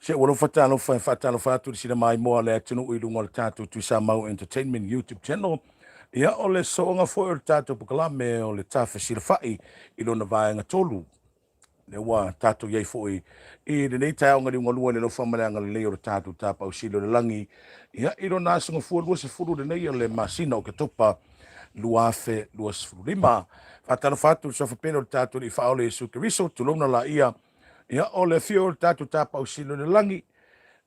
Se ua alofa talofa e faatalofa atu i le silamaimoa a le atunuu i luga o le tatou Tuisamau Entertainment YouTube channel. Ia, o le sooga foi o le tatou polokalame o le Tafesilafai i lona vaega 3. Lea ua tatou i ai foi i lenei taeao galiugalua i le alofa ma le agalelei o le tatou Tapaau Sili o le Lagi. Ia, i lona aso gafua 20 lenei o le masina o Oketopa 2025. Faatalofa atu i le suafa pele o le tatou Alii Faaola Iesu Keriso, tulouna laia. Ia, o le afio o le tatou Tapaau Sili o le Lagi,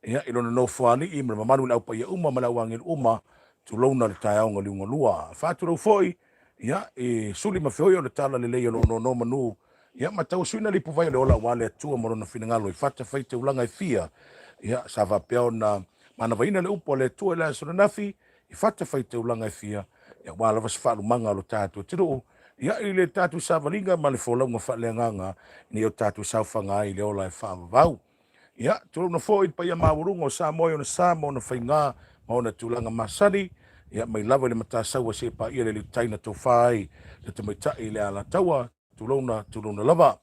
ia, i lona nofoalii ma le mamalu i le au paia uma ma le au agelu uma, tulouna le taeao galiugalua. Faatulou foi, ia, i suli ma feoi o le tala lelei o lo o nonomanu, ia, ma tauasuina le ipuvai o le ola aua le Atua ma lona finagalo i fatafaitaulaga e fia, ia, sa faapea ona manavaina le upu a le Atua i le aso ananafi, i fatafaitaulaga e fia, ia, aua lava se faalumaga o lo tatou atunuu, ia, i le tatou savaliga ma le folauga faaleagaga ina ia o tatou saofaga ai i le ola e faavavau. Ia, tulouna foi le paia maualuga o Samoa i ona sa ma ona faigā ma ona tulaga masani, ia, mai lava i le Matasaua seia paia le alii tai na tofa ai le tamaitai i le Alataua, tulouna, tulouna lava.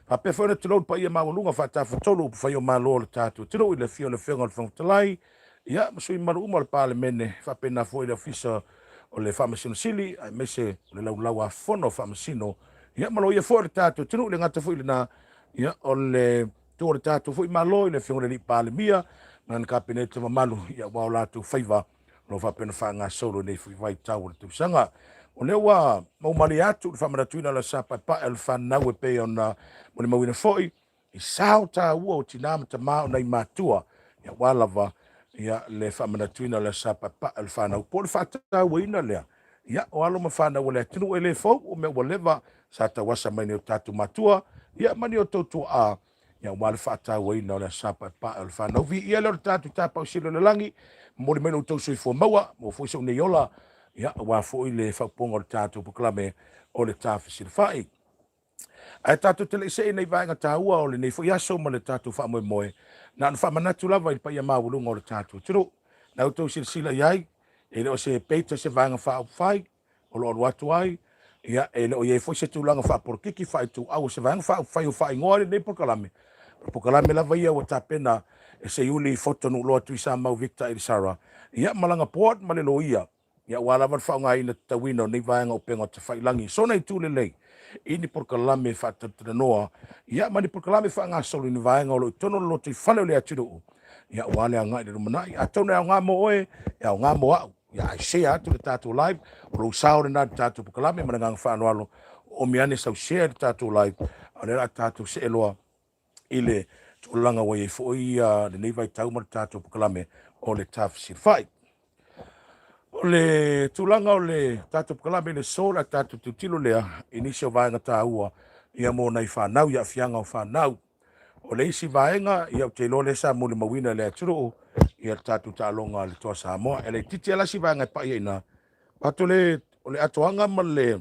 Faapea foi ona tulou le paia maualuga faatafatolu upufai o Malo o le tatou atunuu i le afio o le Afioga i le Fofoga Fetalai, ia, ma sui mamalu uma o le Palemene, faapena foi le Ofisa o le Faamasino Sili, aemaise o le Laulau-a-Fono a Faamasino, ia, ma loia foi o le tatou atunuu, e le gata foi i lena, ia, o le tu o le tatou foi Malo i le Afioga i le Alii Palemia ma lana Kapeneta mamalu, ia, aua o latou faiva o lo o faapea ona faagasolo i lenei foi vaitau o le tausaga. O lea ua maumalie atu le faamanatuina o le Aso Paepae o le Fanau e pei ona molimauina foi i sao taua o tina ma tama o nai matua, ia, aua lava, ia, le faamanatuina o le Aso Paepae o le Fanau, po o le faatauaina lea, ia, o alo ma fanau a le atunuu. E le fou, o mea ua leva sa tauasa mai nei o tatou matua, ia, ma ni o outou tuaa, ia, aua le faatauaina o le Aso Paepae o le Fanau. Viia lea o le tatou Tapaau Sili o le Lagi, momoli mai lo outou soifua maua, maua foi sou nei ola, ia, aua foi le faaupuga o le tatou polokalame o le Tafesilafai. Ae tatou te le i see i nei vaega taua o lenei foi aso ma le tatou faamoemoe, na ona faamanatu lava i le paia maualuga o le tatou atunuu. Na outou silasila i ai, e le o se beta se vaega faaupufai o lo o alu atu ai, ia, e le o i ai foi se tulaga faapolokiki, faaituau o se vaega faaupufai o faaigoa ai lenei polokalame. O le polokalame lava ia ua tapena e Seiuli Foto Nuuloa Tuisamau Victor Elisara, ia, ma lana board ma le loia, Ia aua lava le faaaogaina tatauina o nei vaega upega o tafailagi i sona itu lelei i ni polokalame faatalatalanoa, ia, ma ni polokalame faagasolo i ni vaega o lo o i totonu o le lotoifale o le atunuu, ia, aua le agai i le lumanai. Atonu e aoga mo oe, e aoga mo au. Ia, ae share atu le tatou live, o lou sao lena i le tatou polokalame ma le agaga faaaloalo, oomi ane sau share i le tatou live, a o lea o le a tatou see loa i le tulaga ua i ai foi lenei vaitau ma le tatou polokalame o le Tafesilafai. O le tulaga o le tatou polokalame i le aso, o le a tatou tilotilo lea i nisi o vaega taua ia mo nai fanau i aafiaga o fanau. O le isi vaega, ia ou te iloa lea sa molimauina e le atunuu ia le tatou taaloga a le Toa Samoa. E laitiiti lava la si vaega e pai ai i ina, Ato le, o le atoaga ma le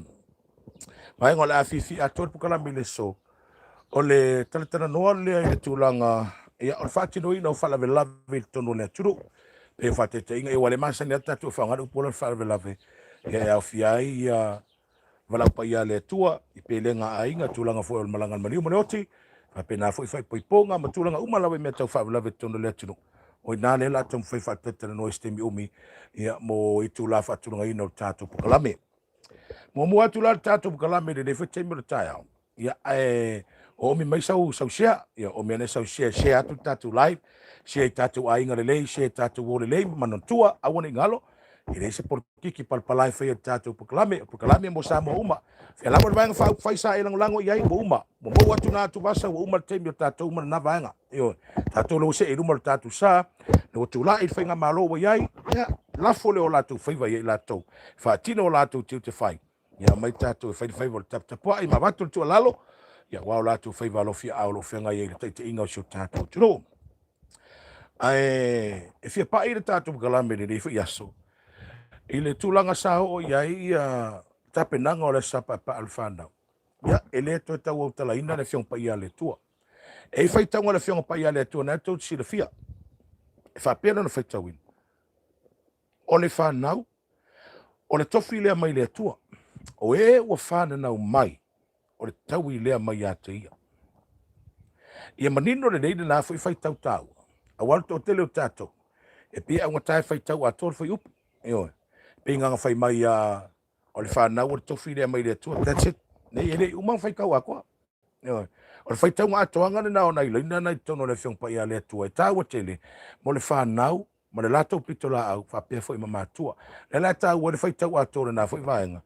vaega o le a fiafia atoa le polokalame i le aso, o le talatalanoa lea i le tulaga, ia, o le faatinoina o faalavelave i totonu o le atunuu. Pei o faataitaiga, ia ua le masani lava tatou e faaaoga le upu lea o le faalavelave, ia e aofia ai ia valaau paia a le Atua i pelega a aiga, tulaga foi o le malaga a le maliu ma le oti, faapena foi faaipoipoga ma tulaga uma lava i mea tau faalavelave i totonu o le atunuu. O i ina lea o le a taumafai faatalatalanoa i se taimi umi, ia, mo itula faatulagaina o le tatou polokalame. Muamua atu la le tatou polokalame i lenei foi taimi o le taeao, ia, ae oomi mai sau, sau share, ia, oomi ane sau share, share atu le tatou live, share i tatou aiga lelei, share i tatou uo lelei ma manatua, aua ne i galo, e leai se polokiki palapala e faia i le tatou polokalame, o polokalame mo Samoa uma. Fea lava le vaega faaupufai sa e lagolago i ai, ua uma, ua maua atu na atuvasa, ua uma le taimi o tatou ma lena vaega. Ioe, tatou lea ua see i luma le tatou sa, lea ua tulai le faigamalo ua i ai, ia, lafo lea o latou faiva ia i latou, faatino o latou tiute fai, ia aumai tatou e fai le faiva o le taputapuai ma avatu le tuualalo, ia aua o latou faiva alofi a o lo o feagai ai i le taitaiga o si o tatou atunuu. Ae e fia pai le tatou polokalame i lenei foi aso, i le tulaga sa oo i ai ia tapenaga o le Aso Sa Paepae o le Fanau. Ia, e le toe tauautalaina le Afioga Paia a le Atua. E i ai faitauga a le Afioga Paia a le Atua na tou te silafia. E faapea lona faitauina. O le fanau, o le tofi lea mai le Atua. O e ua fananau mai, o le taui lea mai ia te ia. Ia manino lelei lena foi faitau taua. Aua le toatele o tatou, e pei e augata e faitau atoa le fuaiupu. Ioe. E pei na fai mai a o le fanau o le tofi lea mai le Atua. That's it. Nei, e le i uma ona faitau atoa. Ioe. O le faitauga atoaga lena o nai laina na i totonu o le Afioga Paia a le Atua e taua tele mo le fanau ma le latou pitolaau faapea foi ma matua. Lea la e taua ai le faitau atoa o lena foi vaega.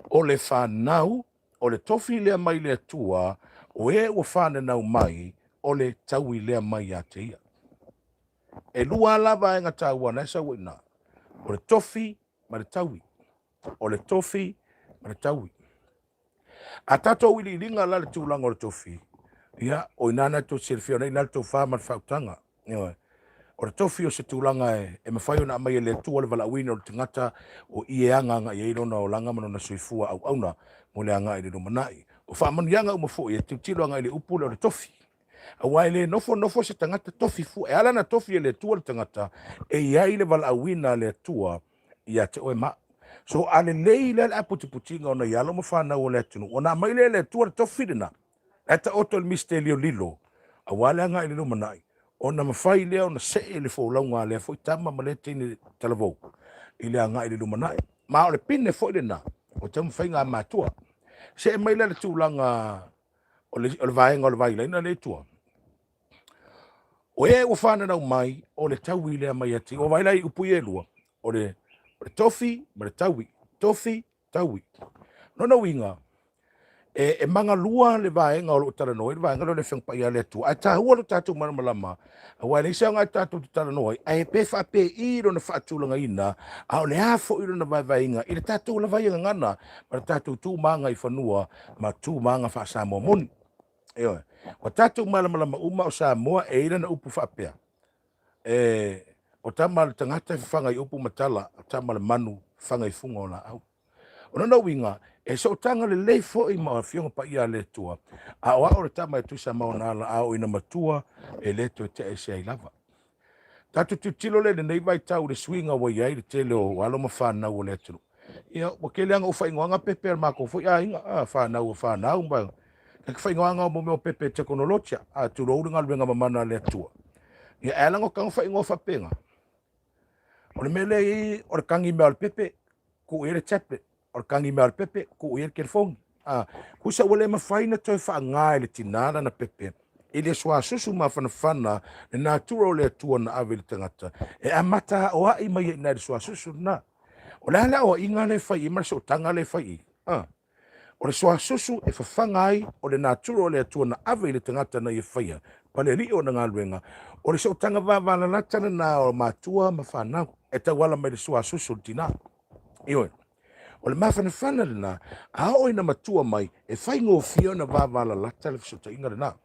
O le fanau, o le tofi lea mai le Atua, o e ua fananau mai, o le taui lea mai ia te ia. E lua la vaega taua na e sau ai i ina, o le tofi ma le taui. O le tofi ma le taui. A tatou iliiliga la le tulaga o le tofi, ia, o ina na tou silafia, o ina le tofa ma le faautaga. Ioe. O le tofi o se tulaga e, e mafai ona aumai e le Atua le valaauina o le tagata o i e agaga i ai lona olaga ma lona soifua auauna mo le agai i le lumanai. O faamanuiaga uma foi e tilotilo agai i le upu lea o le tofi. Aua e le nofonofo se tagata tofi fua. E ala ona tofi e le Atua le tagata, e i ai le valaauina a le Atua ia te oe ma au. So a lelei lea le aputiputiga o nai alo ma fanau o le atunuu, ona aumai lea e le Atua le tofi lena, e taoto i le misitelio lilo, aua le agai i le lumanai, ona mafai lea ona see le folauga a lea foi tama ma lea teine talavou i le agai i le lumanai. Ma o le pine foi lena o taumafaiga a matua. See mai lea le tulaga o le, o le vaega o le vailaina lea i tua. O e ua fananau mai, o le taui lea mai ati. Ua vaai la i upu ia e lua, o le, o le tofi ma le taui. Tofi, taui. Lona uiga, e, e magalua le vaega o lo o talanoa ai, le vaega lea o le Afioga Paia a le Atua. Ae taua lo tatou malamalama, aua e leai se aoga e tatou te talanoa ai, ae pe faapei lona faatulagaina, a o le a foi lona vaevaeina i le tatou lava ia gagana ma le tatou tu ma agaifanua ma tu ma aga faa-Samoa moni. Ioe. Ua tatou malamalama uma o Samoa e i ai lana upu faapea, e, o tama a le tagata e fafaga i upu ma tala, o tama a le manu fafaga i fuga o laau. O lona uiga, e sootaga lelei foi ma Afioga Paia a le Atua, a o ao le tama e tusa ma ona ala, a oo ina matua, e le toe tea ese ai lava. Tatou tilotilo lea i lenei vaitau i le suiga ua i ai le tele o alo ma fanau o le atunuu. Ia, ua tele lava ina ou faaigoaga pepe a le matou foi aiga, a, fanau a fanau ma ke faaigoaga o mo mea o pepe tekonolotia, a, tulou le galuega mamana a le Atua. Ia, e ala ona tago faaigoa faapena. O le mea lea e i ai, o le kagi mea o le pepe, tuu i ai le tablet. O le kagi mea o le pepe, tuu i ai le telefoni. A, tusa ua le mafai ona toe faaaga e le tinā lana pepe i le suasusu mafanafana le natura o le Atua na ave i le tagata, e amata aoai mai ai i ina i le suasusu lena. O le a le aoaiga lea e fai i ai ma le sootaga lea e fai i ai? A, o le suasusu e fafaga ai o le natura o le Atua na ave i le tagata na ia faia palealii ona galuega, o le sootaga vavalalata lena o matua ma fanau e tauala mai i le suasusu o le tinā. Ioe. O le mafanafana lena, a oo ina matua mai, e faigofie ona vavalalata le fesootaiga lena.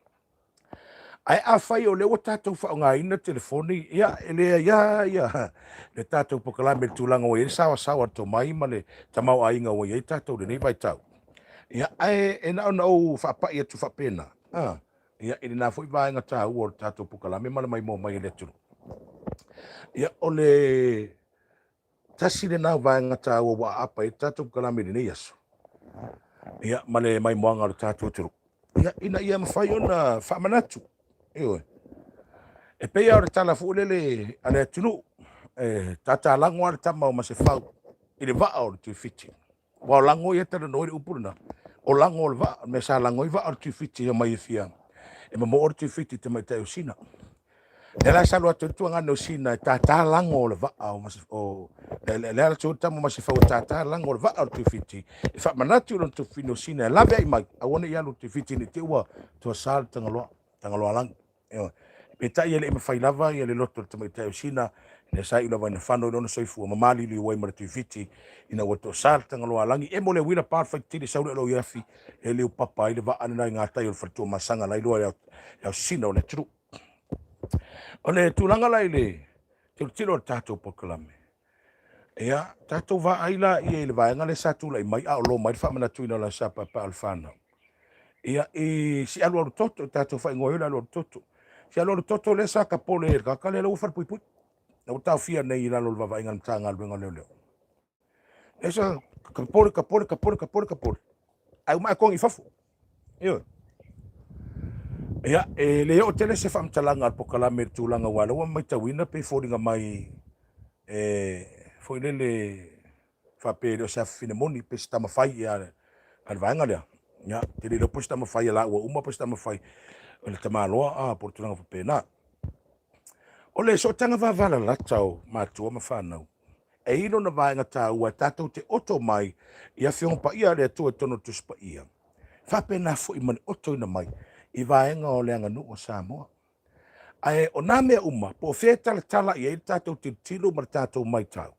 Ae afai o lea ua tatou faaaogaina telefoni, ia, e leai lava ia le tatou polokalame i le tulaga ua i ai le saoasaoa o le tomai ma le tamaoaiga ua i ai tatou i lenei vaitau. Ia, ae e na ona ou faapai atu faapena, a, ia, i lena foi vaega taua o le tatou polokalame ma le maimoa mai a le atunuu. Ia, o le Tasi lena vaega taua ua aapa ai le tatou polokalame i lenei aso, ia, ma le maimoaga o le tatou atunuu, ia, ina ia mafai ona faamanatu. Ioe. E pei lava o le tala foi lele a le atunuu, e tatalago lava le tama o Masefau i le vaa o le Tuifiti. Aua o lago ia e talanoa ai le upu lena, o lago o le vaa, le mea sa lago ai vaa o le Tuifiti e omai e fia, e momoo le Tuifiti i tamaitai o Sina. Lea la sa alu atu ai le tuagane o Sina e tātā lago o le vaa o Mase, o, lea la alu tama o Masefau e tātā lago o le vaa o le Tuifiti, e faamanatu i lona tuafafine o Sina e laveai mai, aua ne i alu le Tuifiti ne i te i ua tuasa le Tagaloa, Tagaloalagi. Ioe. Peitai e le i mafai lava ia le loto o le tamaitai o Sina, lea sa iu lava ina fano i lona soifua ma maliliu ai ma le Tuifiti ina ua toasa le Tagaloaalagi. Emo le uila pa le faitili sau lea o lou afi e liupapa ai le vaa lena i gatai o le faletua masaga la iloa e ao Sina o le atunuu. O le tulaga la i le tilotilo o le tatou polokalame, ia, tatou vaai laia i le vaega lea sa tulai mai a o lo mai le faamanatuina o le Aso Paepae o le Fanau. Ia, i si alualu toto, tatou faaigoa ai o le alualu toto. Si alualu toto lea sa tapole e le tagata lea, lea ua falepuipui. Lea ua taofia nei i lalo o le vaavaaiga a le Matagaluega o Leoleo. Lea sa tapole, tapole, tapole, tapole, tapole. Ae uma ae togi i fafo. Ioe. Ia, e le oo tele se faamatalaga a le polokalame i le tulaga aua o lea ua matauina pei e foliga mai e foi lele faapea e le o se afafine moni pe se tama fai ia a le vaega lea. Ia, ou te le iloa po o se tama fai a laua uma po o se tama fai o le tamaloa a po o le tulaga faapena. O le sootaga vavalalata o matua ma fanau, e i ai lona vaega taua e tatou te oto mai i Afioga Paia a le Atua i totonu o le Tusi Paia, faapena foi ma le otoina mai i vaega o le aganuu a Samoa. Ae o nā mea uma, po o fea e talatala i ai le tatou tilotilo ma le tatou matau,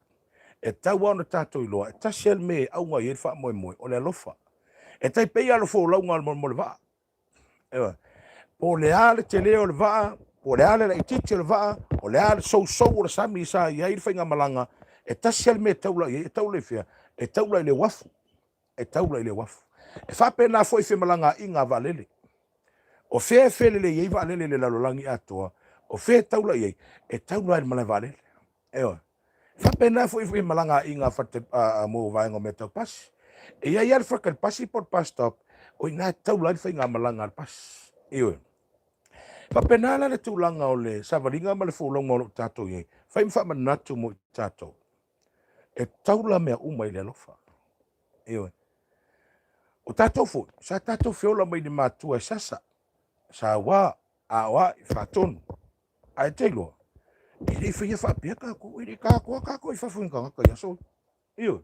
e tatau lava ona tatou iloa, e tasi lava le mea e auga i ai le faamoemoe, o le alofa. E tai pei lava o le folauga o le molemole vaa. Ioe. Po o le a le tele o le vaa, po o le a le laitiiti o le vaa, o le a le sousou o le sami sa i ai le faigamalaga, e tasi lava le mea e taula i ai, e taula i fea? E taula i le uafu. E taula i le uafu. E faapena foi femalagaaiga a vaalele. O fea e felelei ai vaalele i le lalolagi atoa, o fea e taula i ai? E taula i le malae vaalele. Ioe. E faapena foi i malagaaiga a fale a mo vaega o mea tau pasi. E i ai lava le fatalipasi pasi po o le bus stop, o i ina e taula ai le faigamalaga a le pasi. Ioe. E faapena la le tulaga o le savaliga ma le folauga o lo o tatou i ai. Fai ma faamanatu mo i tatou. E taula mea uma i le alofa. Ioe. O tatou foi, sa tatou feola mai i ni matua e sasa, saua, aoai, faatonu. Ae te iloa, e le i faia faapea tatou, e le i takoa tatou i fafo i ni tagata i aso ia. Ioe.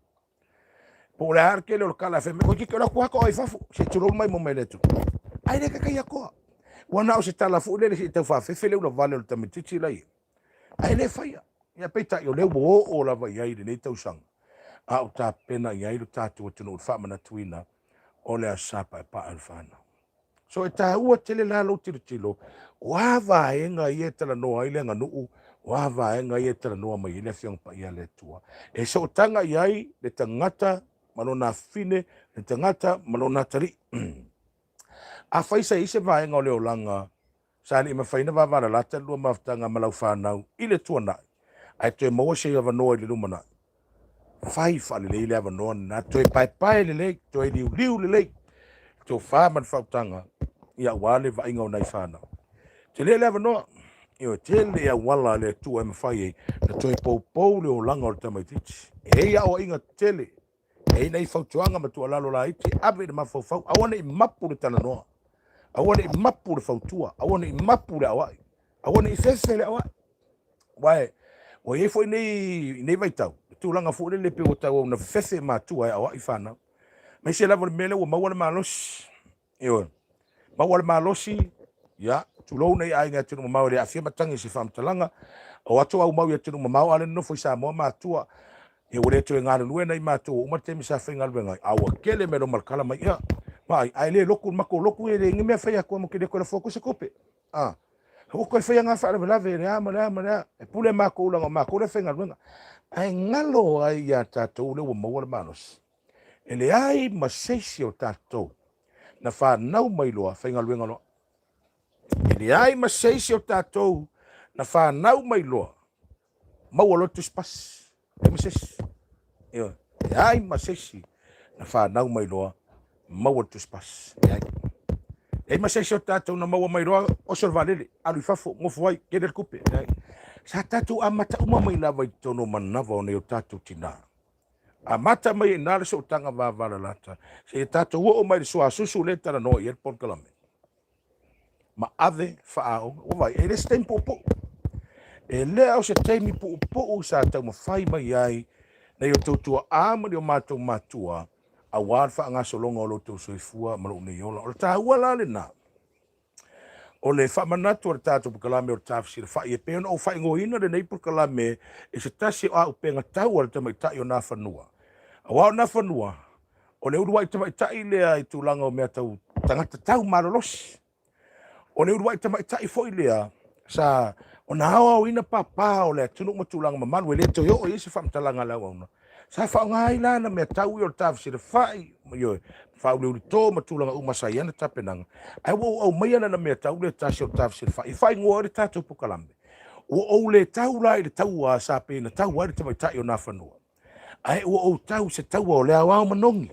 Po o le a le tele o le tala e fai mai, toeitiiti o le atu atoa i fafo, se i tulou mai mo mea le atunuu. Ae le taitai atoa. Ua na o se tala foi lele se i tau faafefe le ulavale o le tamaitiiti la i ai. Ae le faia. Ia peitai o lea ua oo lava i ai i lenei tausaga, a o tapena i ai lo tatou atunuu i le faamanatuina o le Aso Sa Paepae o le Fanau. So e taua tele la lou tilotilo, o a vaega ia e talanoa ai le aganuu, o a vaega ia e talanoa mai ai le Afioga Paia a le Atua. E sootaga i ai le tagata ma lona afafine, le tagata ma lona atalii. Afai sa i ai se vaega o le olaga sa le i mafai ona vavalalata le lua mafutaga ma lau fanau i le tuanai, ae toe maua se avanoa i le lumanai, fai faalelei le avanoa lena, toe paepae lelei, toe liuliu lelei le tofa ma le faautaga, ia aua le vaaiga o nai fanau. Tele le avanoa, ioe, tele auala a le Atua e mafai ai ona toe poupou le olaga o le tamaitiiti. E i ai aoaiga tetele, e i ai nai fautuaga ma tuualalo laiti e ave i le mafaufau, aua ne i mapu le talanoa, aua ne i mapu le fautua, aua ne i mapu le aoai, aua ne i fefe le aoai. Aua ua i ai foi nei, nei vaitau, le tulaga foi lele pei ua tauau ina fefefe matua e aoai fanau. Aemaise lava o le mea lea ua maua le malosi. Ioe. Maua le malosi, ia, tulou nei aiga i atunuu mamao e le aafia matagi i se faamatalaga. O atu aumau i atunuu mamao a o lea e nonofo i Samoa matua. Ia ua le toe galulue nai matou ua uma le taimi sa faigaluega ai, a ua tele mea loma le tala mai, ia, vaai, a e le lotu i le matou lotu e leai ni mea e fai atu ai, matou te le toe lafo atu se tupe. A, ua toe faia na faalavelave e le a ma le a ma le a, e pule matou leaga o matou lea e faigaluega. Ae galo ai ia tatou lea ua maua le malosi. E leai ma se isi o tatou na fanau mai loa faigaluega loa. E leai ma se isi o tatou na fanau mai loa maua loa le tusi pasi. Leai ma se isi. Ioe. Leai ma se isi na fanau mai loa maua le tusi pasi. Leai. Leai ma se isi o tatou na maua mai loa oso le vaalele, alu i fafo, nofo ai, tele le tupe. Leai. Sa tatou amata uma mai lava i totonu o manava o nai o tatou tinā. Amata mai ai i ina le sootaga vavalalata seia tatou oo mai i le suasusu lea e talanoa i ai le polokalame. Ma ave faaaoga. Ua vaai, e le se taimi puupuu. E le o se taimi puupuu sa taumafai mai ai nai o outou tuaa ma ni o matou matua aua le faagasologa o lo outou soifua ma lou nei ola. O le taua la lena o le faamanatu o le tatou polokalame o le Tafesilafai e pei ona ou faaigoaina lenei polokalame i se tasi o auupega tau a le tamaitai o Nafanua. Aua o Nafanua, o le uluai tamaitai lea i tulaga o mea tau tagata tau malolosi. O le uluai tamaitai foi lea sa ona aoaoina papa o le atunuu ma tulaga mamalu e le toe oo i ai se faamatalaga a le auauna. Sa faaaoga ai la ana mea tau ia o le tafesilafai, ioe, faauliulito ma tulaga uma sa i ai ana tapenaga. Ae ua ou aumaia lana mea tau lea tasi o le tafesilafai e faaigoa ai le tatou polokalame. Ua ou le tau la i le taua sa pei ona tau ai le tamaitai o Nafanua, ae ua ou tau i se taua o le aoao manogi.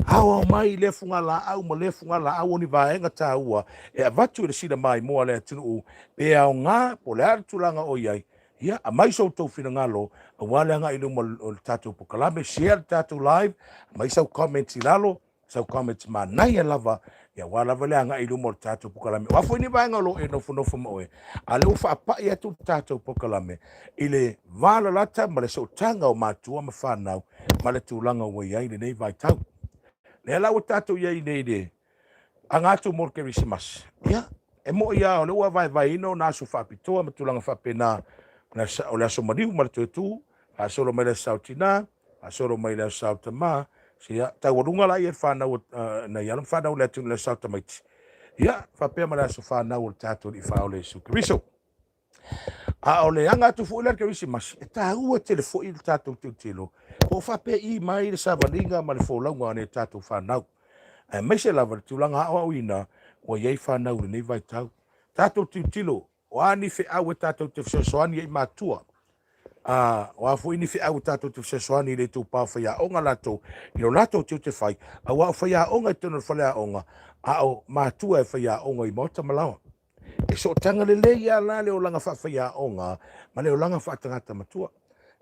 Aoao mai lea fugalaau ma lea fugalaau o ni vaega taua e avatu i le sila maimoa a le atunuu pe aoga po o le a le tulaga o i ai. Ia, aumai so outou finagalo aua le agai i luma o le tatou polokalame, share le tatou live, aumai sau comment i lalo, sau comment manaia lava, ia aua lava le agai i luma o le tatou polokalame. O a foi ni vaega o lo o e nofonofo ma oe, a o lea ua faapai atu le tatou polokalame i le valalata ma le sootaga o matua ma fanau ma le tulaga ua i ai lenei vaitau. Lea la ua tatou i ai nei i le aga atu mo le Kerisimasi. Ia, e moni lava o lea ua vaevaeina ona aso faapitoa ma tulaga faapena, o le aso maliu ma le toe tu, faasolo mai le aso Sa o Tina, faasolo mai le aso Sa o Tama, ia, taualuga la ia le fanau nai alo ma fanau o le atunuu i le aso Sa o Tamaiti. Ia, faapea ma le aso fanau o le tatou Alii Faaola Iesu Keriso. A o le aga atu foi la i le Kerisimasi, e taua tele foi le tatou tilotilo po o faapei mai le savaliga ma le folauga a nai a tatou fanau, aemaise lava le tulaga aoaoina ua i ai fanau i lenei vaitau. Tatou tilotilo, o a ni feau e tatou te fesoasoani ai i matua, a o a foi ni feau e tatou te fesoasoani i le itupa o faiaoga latou i lo latou tiute fai, aua o faiaoga i totonu o le faleaoga, a o matua e faiaoga i maota ma laoa. E sootaga lelei lava la le olaga faafaiaoga ma le olaga faatagata matua.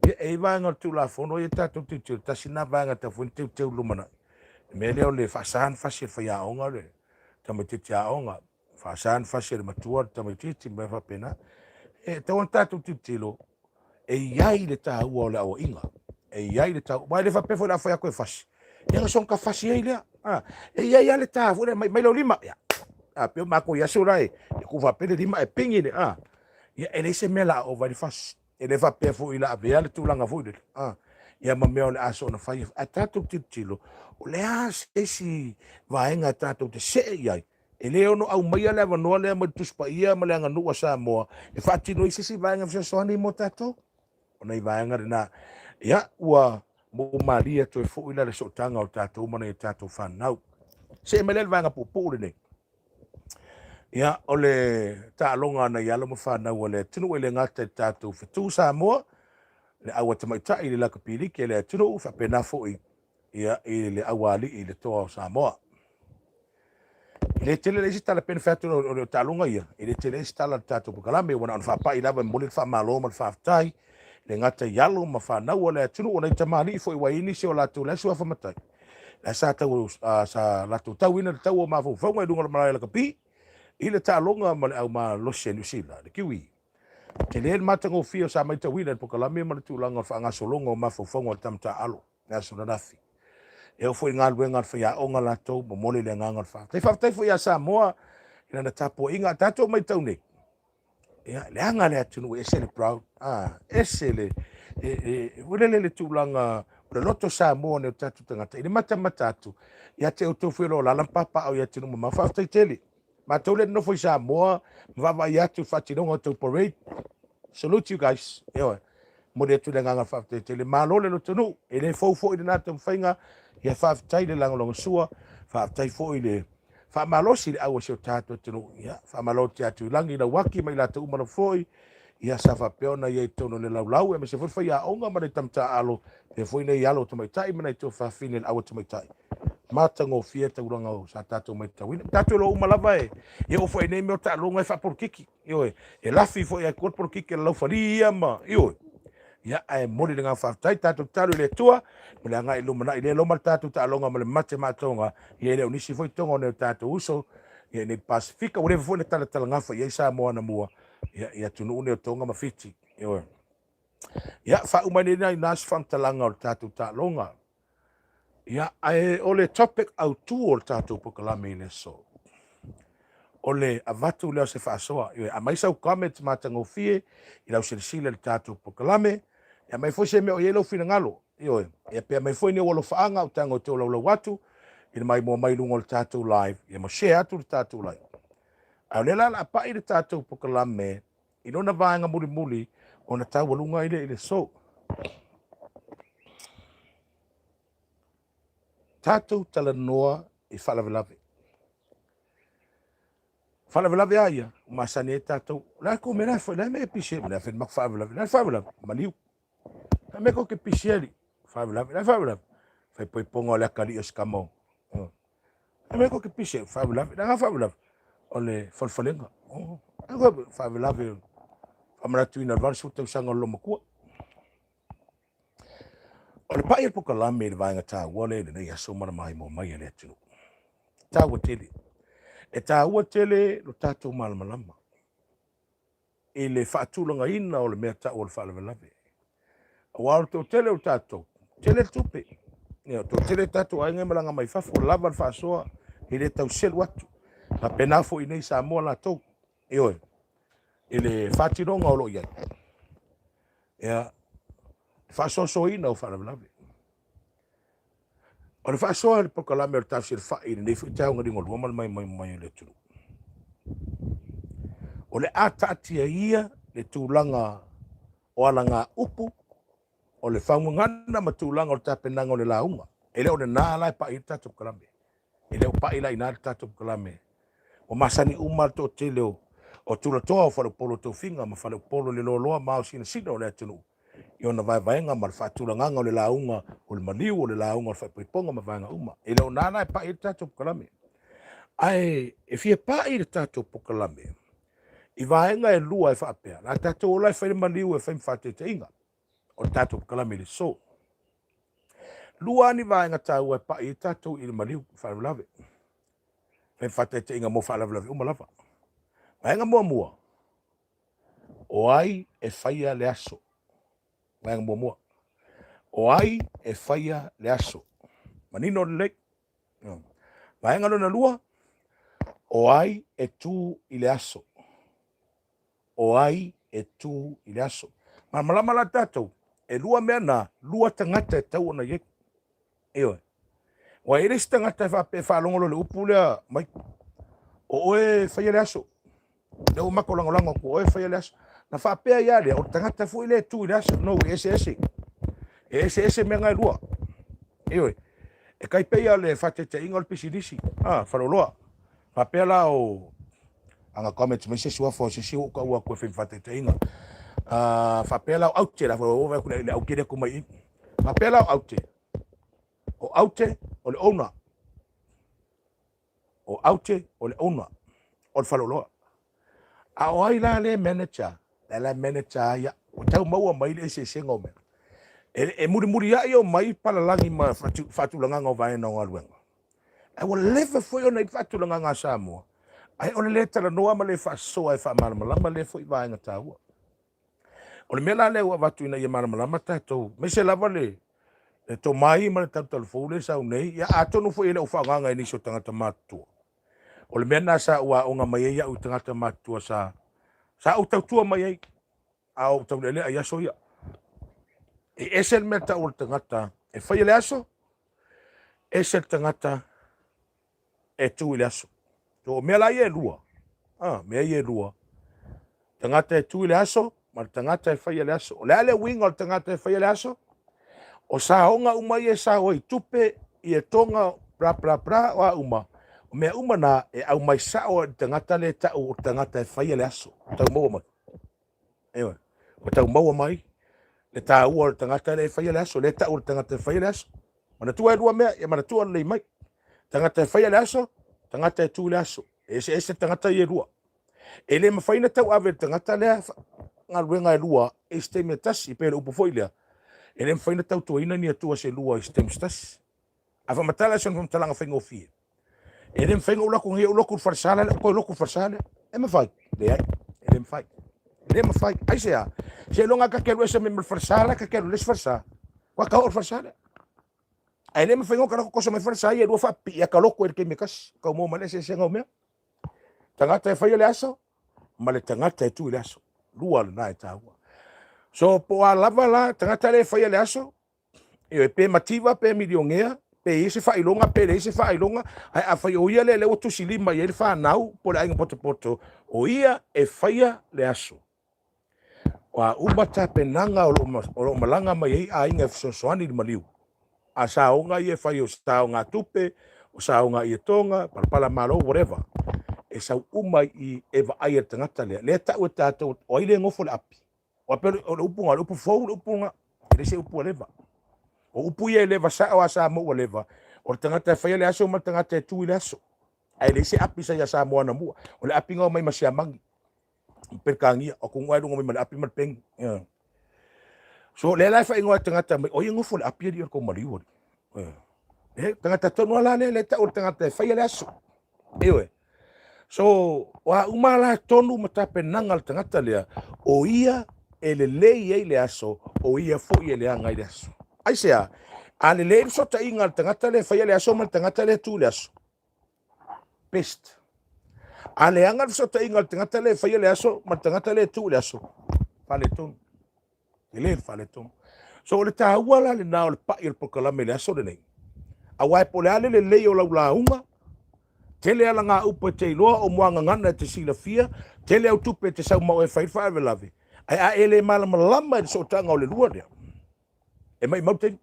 Ia, e i ai vaega o le Tulafono ia tatou teuteu, tasi lena vaega e tatau foi ona teuteu i le lumanai. O le mea lea o le faasa ona fasi e le faiaoga le tamaitiiti aoga, faasa ona fasi e le matua le tamaitiiti ma mea faapena. E tatau ona tatou tilotilo, e i ai le taua o le aoaiga, e i ai le taua, aua e le faapea foi o le a fai atu e fasi, ia ona soona fasi ai lea. A, e i ai lava le ta foi lea, mai, mai lou lima, ia, a pei o matou i aso la e, e tuu faapea le lima ae pigi le, a, ia e leai se mea o le a ova ai le fasi. E le faapea foi o le a avea le tulaga foi lele, a, ia ma mea o le a soona fai. Ae tatou tilotilo, o le a se isi vaega tatou te see i ai, E le ono aumaia le avanoa lea mai le Tusi Paia ma le aganuu a Samoa e faatino ai se isi vaega fesoasoani mo tatou. O nai vaega lena. Ia, ua moumalie atu ai foi la le sootaga o tatou ma nai a tatou fanau. See mai lea i le vaega puupuu lenei. Ia, o le taaloga a nai alo ma fanau a le atunuu e le gata i le tatou fetu Samoa, le aua tamaitai i le lakapi liki a le atunuu, faapena foi ia, i le aualii i le toa o Samoa. E le tele le isi tala pei ona fai atu o le taaloga ia, e le tele isi tala o le tatou polokalame, ua na ona faapai lava e momoli le faamalo ma le faafetai, e le gata i alo ma fanau o le atunuu, o nai tamalii foi ua i ai nisi o latou le aso matai, la sa tau sa latou tauina le tau o mafaufauga i luga o le malae lakapi i le taaloga ma le au malosi a Niu Sila, le Kiwi. Tele le matagofie sa matauina i le polokalame ma le tulaga o le faagasologa o mafaufauga o le tama taaalo i le aso ananafi. E oo foi i galuega a le faiaoga latou, momoli le agaga o le faafetai. Faafetai foi ia Samoa i lana tapuaiga. A tatou matau nei, ia, leaga le atunuu e ese le proud, ah, ese le, e, e, lele le tulaga o le loto Samoa nei o tatou tagata, i le matamata atu, ia te outou foi o lo o alaala ma papaaao i atunuu mamao. Faafetai tele. Matou lea nonofo i Samoa ma vaavaai atu i le faatinoga o tou parade. Salute you guys. Ioe. Momoli atu le agaga faafetai tele. Malo le lotonuu. E le fou foi lena taumafaiga. Ia faafetai le lagolagosua. Faafetai foi le faamalosi i le au a si o tatou atunuu. Ia faamalo te atu i lagi i Lauaki ma i latou uma lava foi. Ia sa faapea ona i ai i totonu o le laulau, aemaise foi le faiaoga ma nai tama taaalo, faapea foi nai alo tamaitai ma nai tuafafine i le aua tamaitai. Matagofie taulaga o sa tatou matauina. Tatou iloa uma lava e e oo foi i nei mea o taaloga e faapolokiki. Ioe, e lafi foi ai tua le polokiki a le laufali ia ma, ioe. Ia, ae momoli le agaga faafetai, tatou tatalo i le Atua mo le agai i le lumanai lea loma le tatou taaloga ma le mate matoga, ia e le o nisi foi toga o nai o tatou uso, ia i nei Pasefika, ua leva foi ona talatalagafa i ai Samoa anamua, ia, i atunuu nei o Tonga ma Fiti. Ioe. Ia, faauma ai nei ina se faamatalaga o le tatou taaloga. Ia, ae o le topic autu o le tatou polokalame i le aso, o le avatu lea o se faasoa. Ioe, aumai sau comment matagofie i lau silasila i le tatou polokalame, e aumai foi se mea o i ai lou finagalo. Ioe, ia pe aumai foi ni ou alofaaga au tago e tolaulau atu i le maimoa mai i luga o le tatou live, ia ma share atu le tatou live. A o lea la o le a pai le tatou polokalame i lona vaega mulimuli ona taualuga ai lea i le aso. Tatou talanoa i faalavelave. Faalavelave a ia, ua masani ai tatou. O le a kou mea la e fai, o le a mea e pisi ai, o le a fai le faalavelave, o le a le faalavelave, maliu. O le a mea kou te pisi ai, faalavelave, o le a le faalavelave, fai poipoga o le atalii o si tama o Ai mai ko ke pise faalavelave. Na faalavelave o le falefalega. Ai ko faalavelave faamanatuina le 80 tausaga o le lomatua. O le pai o le polokalame i le vaega taua lea i lenei aso ma le maimoa mai a le atunuu. Taua tele. E taua tele lo tatou malamalama i le faatulagaina o le mea tau o le faalavelave. Aua o le toatele o tatou, tele le tupe. Ia, toatele tatou aiga e malaga mai fafo, lava le faasoa, e le tau selu atu. Faapena foi nei Samoa latou, ioe, i le faatinoga o lo o i ai. Ia, faasoasoaina o faalavelave. O le faasoa o le polokalame o le tafesilafai i lenei foi taeao liugalua ma le maimoaimo mai o le atunuu. O le a taatia ia le tulaga o alagaupu, o le faugagana ma tulaga o le tapenaga o le lauga. E le o lena la e pai ai le tatou polokalame. E le o pai la i ina le tatou polokalame. Ua masani uma le toatele o tulatoa o faleupolu o tofiga ma faleupolu le loaloa ma ao sinasina o le atunuu i ona vaevaega ma le faatulagaga o le lauga o le maliu, o le lauga o le faaipoipoga ma vaega uma. E le o na la e pai ai le tatou polokalame. Ae e fia pai le tatou polokalame i vaega e lua e faapea, la tatou ola e fai le maliu e fai ma faataitaiga o le tatou polokalame i le aso. Lua ni vaega taua e pai ai tatou i le maliu faalavelave. Fai ma faataitaiga mo faalavelave uma lava. Vaega muamua, o ai e faia le aso? Vaega muamua, o ai e faia le aso? Manino lelei. Vaega lona lua, o ai e tu i le aso? O ai e tu i le aso? Malamalama la tatou, e lua mea na, lua tagata e tatau ona i ai. Ioe. Ua i ai le isi tagata e faapea e faalogo loa i le upu lea mai, o oe e faia le aso. Lea ua matou lagolago atu, o oe e faia le aso. Na faapea ai lava lea, o le tagata foi lea e tu i le aso. No, e eseese. E eseese mea na e lua. Ioe. E tai pei lava o le faataitaiga o le pisinisi, a, faleoloa. Faapea la o ana comments mai se isi uafa o se isi ua ou taua atu e fai ma faataitaiga. Faapea la o aute la, ua atu le aute lea tu mai i. Faapea la o aute, o aute o le owner. O aute o le owner o le faleoloa. A o ai la le manager? La la manager ai au. Ua tau maua mai le eseesega o mea. E mulimuliai o mai palalagi ma faatulagaga o vaega o galuega. Ae ua leva foi ona i faatulagaga a Samoa, ae o le le talanoa ma le faasoa e faamalamalama lea foi vaega taua. O le mea la lea ua avatu ina ia malamalama tatou, aemaise lava le tomai ma le talutalufou lea e sau nei, ia atonu foi e le o faaaogaina e nisi o tagata matutua. O le mea lena sa ou aoga mai ai au i tagata matutua sa ou tautua mai ai a ou taulealea i aso ia. E ese le mea tau o le tagata e faia le aso, ese le tagata e tu i le aso. So, o mea la ia e lua, mea ia e lua, tagata e tu i le aso ma le tagata e faia le aso. O le a le uiga o le tagata e faia le aso? O saoga uma ia e sao ai tupe, i etoga, bla bla bla, o a uma, o mea uma na e aumai sao i le tagata lea e tau o le tagata e faia le aso. Tau maua mai. Ioe. Ua tau maua mai le taua o le tagata lea e faia le aso, lea e tau o le tagata e faia le aso. Manatua e lua mea, ia manatua lelei mai. Tagata e faia le aso, tagata e tu i le aso. E eseese tagata ia e lua. E le mafai ona tauave e le tagata lea galuega e lua i se taimi e tasi, pei o le upu foi lea, e le mafai ona tautuaina ni atua se lua i se taimi se tasi. A faamatala i sona faamatalaga faigofie, e le mafai ona ou alu atu nei ou lotu i le falesa lea, ou toe lotu i le falesa lea. E mafai? Leai, e le mafai. E le mafai. Aisea? Seiloga ta te alu ese mai ma le falesa lea, ta te alu i le isi falesa, ua ta oo i le falesa lea. Ae le mafai ona ta alu atu toso mai falesa ia e lua faapipii, ae ta lotu ai i le taimi e tasi. Tau maua mai le eseesega o mea. Tagata e faia le aso ma le tagata e tu i le aso. Lua lena e taua. So po o a lava la tagata lea e faia le aso, ioe, pe mativa pe milionea, pe i ai se faailoga pe leai se faailoga, ae afai o ia lea lea ua tusi lima i ai le fanau po o le aiga potopoto, o ia e faia le aso. O a uma tapenaga o lo o malaga mai ai aiga e fesoasoani i le maliu, a saoga ia e fai o saogatupe, o saoga ietoga, palapala malo, whatever, e sau uma i e vaai e le tagata lea. Lea e tau e tatou, o ai lea e nofo i le api? Aua pei o le upu lena, o le upu fou le upu lena, e le se upu ua leva. O upu ia e leva sao lava Samoa ua leva. O le tagata e faia le aso ma le tagata e tu i le aso. Ae leai se api sa ia Samoa anamua. O le api na omai ma Siamani ma Peretania. O atunuu lava e luga mai ma le api ma le peni. Yeah. So lea la e faaigoa e tagata mai, oi e nofo le api alii o le tou maliu alii. Yeah. E, tagata tonu lava la lea, lea e tau o le tagata e faia le aso. Ioe. So, o a uma la tonu ma tapenaga a le tagata lea, o ia e lelei ai le aso, o ia foi e leaga ai le aso. Aisea? A lelei le fesootaiga a le tagata lea e faia le aso ma le tagata lea e tu i le aso. Best. A leaga le fesootaiga a le tagata lea e faia le aso ma le tagata lea e tu i le aso, faaletonu. Tele le faaletonu. So o le taua la lena o le pai o le polokalame i le aso lenei. Aua e po o le a le lelei o lau lauga, tele alagaupu e te iloa o muagagana e te silafia, tele au tupe e te sau ma oe e fai le faalavelave, ae a e le malamalama i le sootaga o le lua lea, e maimau taimi.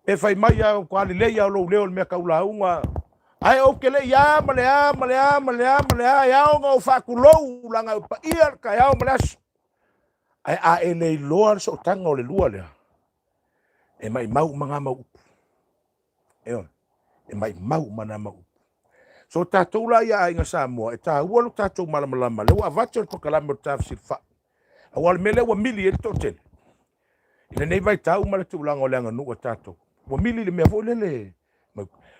Pe fai mai a ua lelei lava lou leo i le mea tau lauga, ae ou te le i a ma le a ma le a ma le a ma le a, e ao ona ou faatulou leaga e paia le taeao ma le aso. Ae a e le iloa le sootaga o le lua lea, e maimau uma na mau upu. Ioe, e maimau uma na mau upu. So tatou la ia aiga Samoa, e taua lo tatou malamalama, lea ua avatu le polokalame o le tafesilafai. Aua o le mea lea ua mili ai le toatele i lenei vaitau ma le tulaga o le aganuu a tatou. Ua mili i le mea foi lele,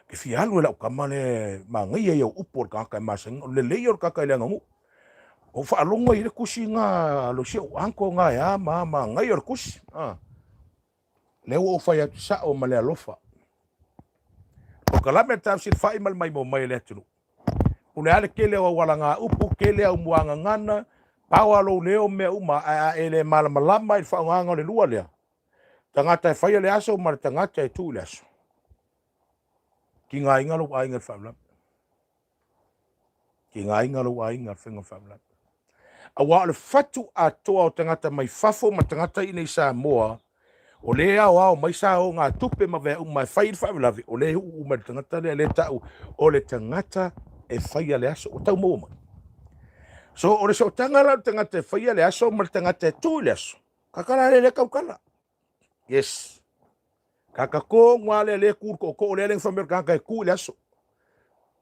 ke fia alu e lau tama lea e manaia ia o upu o le tagata e masani, o le lelei o le tagata i le aganuu. Ou faalogo ai i le tusi na a si ou uncle na e a ma a, manaia o le tusi. Lea ua ou fai atu sao ma le alofa. Polokalame a le tafesilafai ma le maimoa mai a le atunuu. O le a le tele o au alagaupu, tele au muagagana, paoa lou leo ma mea uma, ae a e le malamalama i le faaaogaina o le lua lea, tagata e faia le aso ma le tagata e tuu i le aso. Tigaina lou aiga i le faalavelave. Tigaina lou aiga i le faiga o le faalavelave. Aua o le fatu atoa o tagata mai fafo ma tagata i inei i Samoa, o lea e aoao mai sa ogatupe ma mea uma e fai i le faalavelave, o lea e uu uma i le tagata lea, lea e tau o le tagata e faia le aso, ua tau maua mai. So o le sootaga la o le tagata e faia le aso ma le tagata e tu i le aso, kaka la lea lea tautala. Yes. Kaka tonu lava lea lea e tu i le tootoo lea lea na fai mai o le tagata e tu i le aso.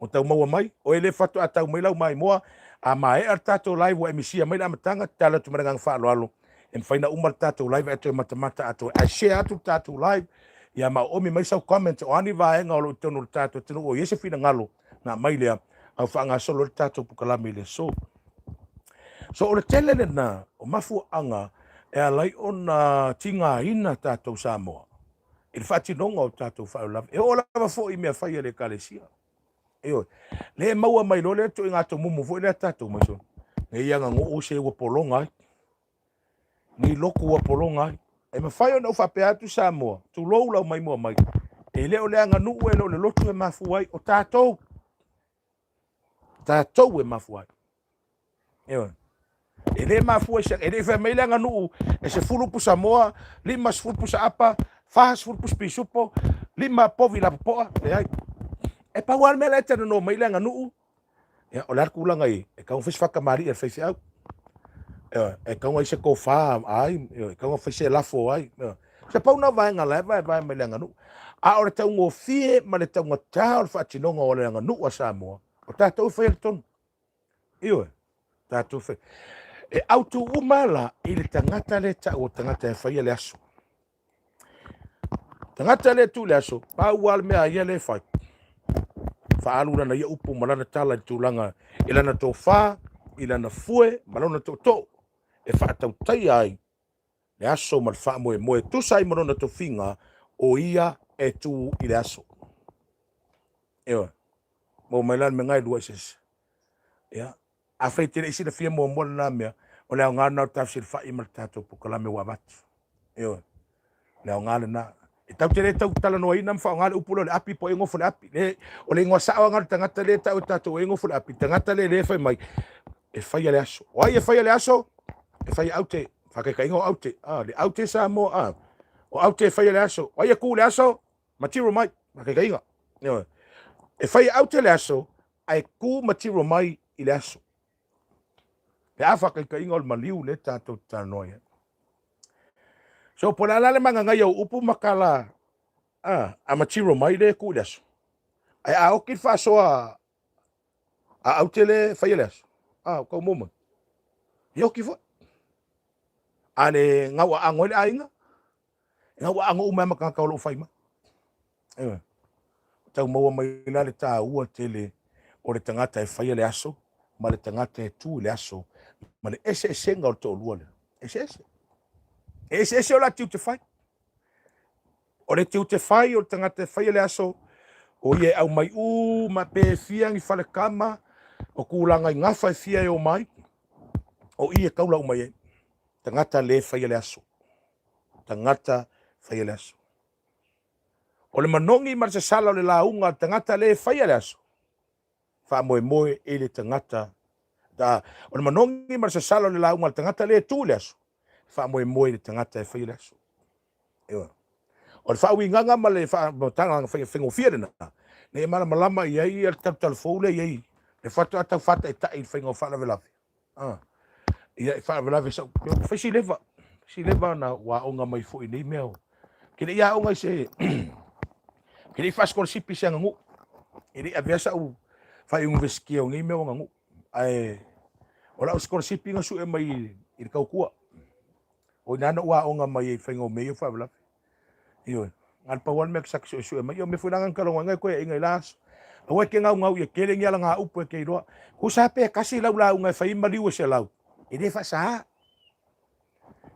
Ua tau maua mai, o e le faatoa tau mai lau maimoa, a maea le tatou live ua e misia mai le amataga, tatalo atu ma le agaga faaaloalo, e mafai ona uma le tatou live ae toe matamata atoa ai. Ae share atu le tatou live, ia ma oomi mai sau comment o a ni vaega o lo o i totonu o le tatou atunuu o i ai se finagalo na aumai lea, a ua faagasolo ai le tatou polokalame i le aso. So o le tele lena o mafuaaga e ala ai ona tigaina tatou Samoa i le faatinoga o tatou faalavelave. E oo lava foi i mea fai a le Ekalesia. Ioe. Lea e maua mai loa lea ituaiga tomumu foi lea tatou mai sona. Nei aganuu se ua pologa ai. Nei lotu ua pologa ai. E mafai ona ou faapea atu Samoa, tulou lau maimoa mai. E le o le aganuu e le o le lotu e mafua ai, o tatou. Tatou e mafua ai. Ioe. E le mafua i se, e le i fai mai le aganuu e 10 pusa moa, 50 pusa apa, 40 pusa pisupo, 5 povi lapopoa, leai. E pau lava le mea la e talanoa mai le aganuu, ia, o le a le tulaga i, e tatau ona fai se faatamalii a le faifeau. Ioe, e tatau ona i se tofa ai, ioe, e tatau ona fai se lafo ai. Ioe. Se pau na vaega la e vaevae mai le aganuu. A o le taugofie ma le taugata o le faatinoga o le aganuu a Samoa, o tatou e faia le tonu. Ioe, tatou fai. E autu uma la i le tagata lea tau o tagata e faia le aso. Tagata lea tu le aso, pau lava le mea a ia lea e fai. Faaalu lana ia upu ma lana tala i le tulaga i lana tofa, i lana fue ma lona tootoo e faatautaia ai le aso ma le faamoemoe e tusa ai ma lona tofiga o ia e tu i le aso. Ioe. Maua mai la le mea e lua i se isi. Ia, afai e te le i silafia muamua lena mea, o le aoga lena o le tafesilafai ma le tatou polokalame ua avatu. Ioe. O le aoga lena. E tatou te le tau talanoaina ma faaaoga le upu lea o le api po o ai e nofo i le api. Le, o le igoa sao lava lena o le tagata lea e tau e tatou o ai e nofo i le api, le tagata lea lea e fai mai, e faia le aso. O ai e faia le aso? E faia aute. Faataitaiga o aute. Ah, le aute Samoa. Ah, o aute e faia le aso. O ai e tu i le aso? Material mai. Faataitaiga. Ioe. E faia aute le aso, ae tu material mai i le aso. Pe a faataitaiga o le maliu lea tatou te talanoa i ai. So, po o le a la le magagaia o upu ma tala. A, a material mai lea e tu i le aso. Ae a oki le faasoa a aute le faia le aso, a, o tau maua mai. E oki foi. A le gau aano ai le aiga, e gau aano uma ai ma tagata o lo o fai mai. Ioe. Tau maua mai la le taua tele o le tagata e faia le aso ma le tagata e tu i le aso ma le eseesega o le toalua lea. Eseese. E eseese o la tiute fai. O le tiute fai o le tagata e faia le aso, o ia e aumai uma pe fia ni falekama, o tulaga i gafa e fia e omai, o i e taula uma i ai. Tagata le faia le aso. Tagata faia le aso. O le manogi ma le sasala o le lauga a le tagata le faia le aso, faamoemoe i le tagata da, o le manogi ma le sasala o le lauga a le tagata le tu i le aso, faamoemoe i le tagata e faia le aso. Ioe. O le faauigaga ma le faamatalaga faigofie lena, ina ia malamalama i ai le talutalufou lea e i ai, le faatoa tau faataitai i le faiga o faalavelave. Ah. Ia, e faalavelave sau, fai si leva, si leva na ua aoga mai foi i nei mea. Ke le i aoga i se, ke le i faasikolasipi i se aganuu. E le i avea sau faa-iunivesitia o nei mea o aganuu. Ae, o lau sikolasipi na sue mai i le tautua. O i ina na ou aoga mai ai i le faiga o mea ia o faalavelave. Ioe. Na o le pau lava le mea sa suesue mai. Ia o mea foi la na talanoa ai koe aiga i la aso. Aua e te gaugau ia tele ni alagaupu e te iloa. Tusa pe tasi lau lauga e fai ai maliu e 100, e le faasaā.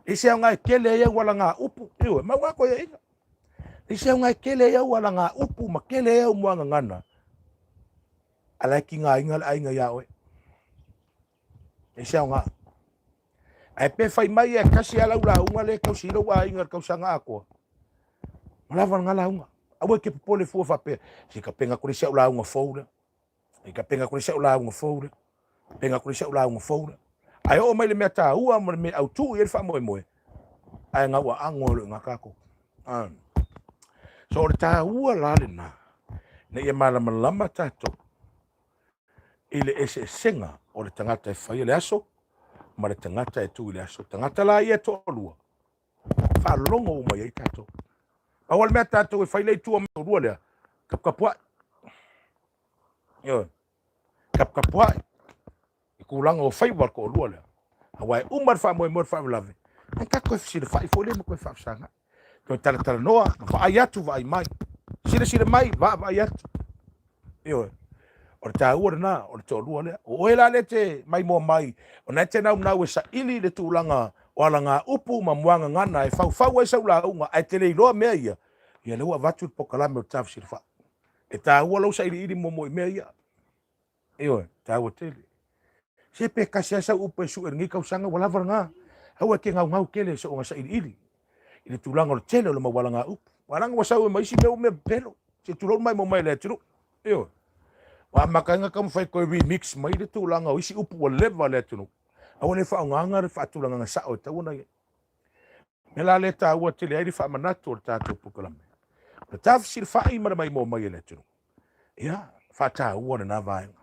E se aoga e tele ai au alagaupu, ioe, mau lava koe aiga. E se aoga e tele ai au alagaupu ma tele ai au muagagana, a la e tigaina le aiga iā oe. E se aoga. Ae pe fai mai e tasi lava lau lauga lea e tausi ai lou aiga i le tausaga atoa, ua lava lena lauga. Aua e te popole fua faapea, se tapena atu le isi au lauga fou lea. Se tapena atu le isi au lauga fou lea. Tapena atu le isi au lauga fou lea. Ae oo mai le mea taua ma le mea autu i ai le faamoemoe, ae gau aano ai loa i ina tatou. Ah. So o le taua la lena, ina ia malamalama tatou i le eseesega o le tagata e faia le aso ma le tagata e tu i le aso. Tagata la ia e toalua, faalogo uma i ai tatou. Pau le mea tatou e fai le itu o lua lea, taputapuai. Ioe. Taputapuai i tulaga o faiva o le toalua lea. Aua e uma le faamoemoe le faalavelave, e tatou e fesilafai foi lea ma toe faafesagai. Toe talatalanoa, vaai atu, vaai mai. Silasila mai, vaavaai atu. Ioe. O le taua lena, o le toalua lea. O oe la lea e te maimoa mai, o lena e te naunau e saili le tulaga o alagaupu ma muagagana e faufau ai sau lauga ae te le iloa mea ia, ia lea ua avatu le polokalame o le Tafesilafai. E taua lou sailiili muamua i mea ia. Ioe, taua tele. Se pe tasi lava sau upu e sue i lenei tausaga ua lava lena. Aua e te gaugau tele i soonga sailiili i le tulaga o le tele o le mau alagaupu. Aua leaga ua sau ai ma isi mea ua mea pepelo. Se tulou le maimoa mai i le atunuu. Ioe. Ua amata ai ona taumafai e toe remix mai le tulaga o isi upu ua leva i le atunuu. Aua ne i faaaogaina le faatulagaga sao e tatau ona i ai. O le mea la lea e taua tele ai le faamanatu o le tatou polokalame. O le tafesilafai ma le maimoa mai e le atunuu. Ia, faataua lena vaega.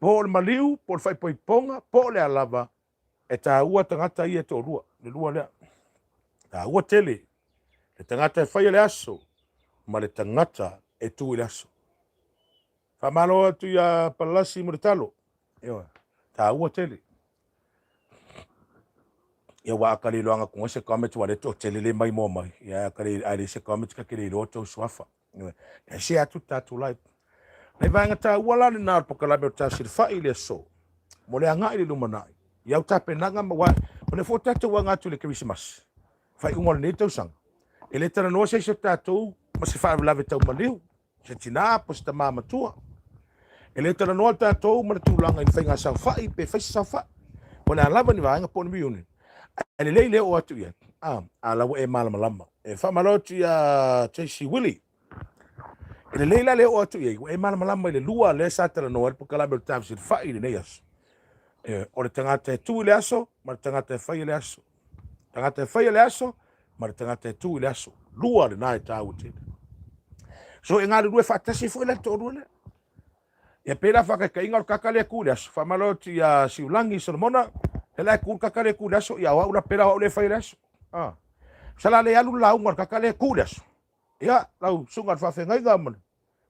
Po o le maliu, po o le faaipoipoga, po o le a lava, e taua tagata ia e toalua, le lua lea. Taua tele le tagata e faia le aso ma le tagata e tu i le aso. Faamalo atu iā Palasi mo le talo. Ioe, taua tele. Ia ua aka le iloaga atu se comment ua le toatele le maimoa mai. Ia aka le ai le se comment ka ke le iloa tou suafa. Ioe, ia share atu le tatou live. Nai vaega taua la lena o le polokalame o Tasi i le aso mo le agai i le lumanai. I au tapenaga ma ua o lea foi tatou aga atu i le Kerisimasi. Faaiuga o lenei tausaga. E le talanoa se isi o tatou ma se faalavelave tau maliu. Se tinā po o se tamā matua. E le talanoa tatou ma le tulaga i ni faiga saofai pe fai se saofai. Po o le a lava ni vaega po o ni reunion. Ae lelei le oo atu i ai, a, a la ua e malamalama. E faamalo atu iā Tracy Willie. E lelei la le oo atu i ai, ua e malamalama i le lua lea sa talanoa ai le polokalame o le Tafesilafai i lenei aso. E, o le tagata e tu i le aso ma le tagata e faia le aso. Tagata e faia le aso ma le tagata e tu i le aso. Lua lena e taua tele. So e galulue faatasi foi la le toalua lea. Ia pei la faataitaiga o le tagata lea e tu i le aso. Faamalo atu ia Siulagi Solomona, he la e tu le tagata lea e tu i le aso, ia o au la pela o au lea e fai i le aso. Ah. Sala le alu le lauga o le tagata lea e tu i le aso. Ia, lau susuga i le faafeagaiga ma le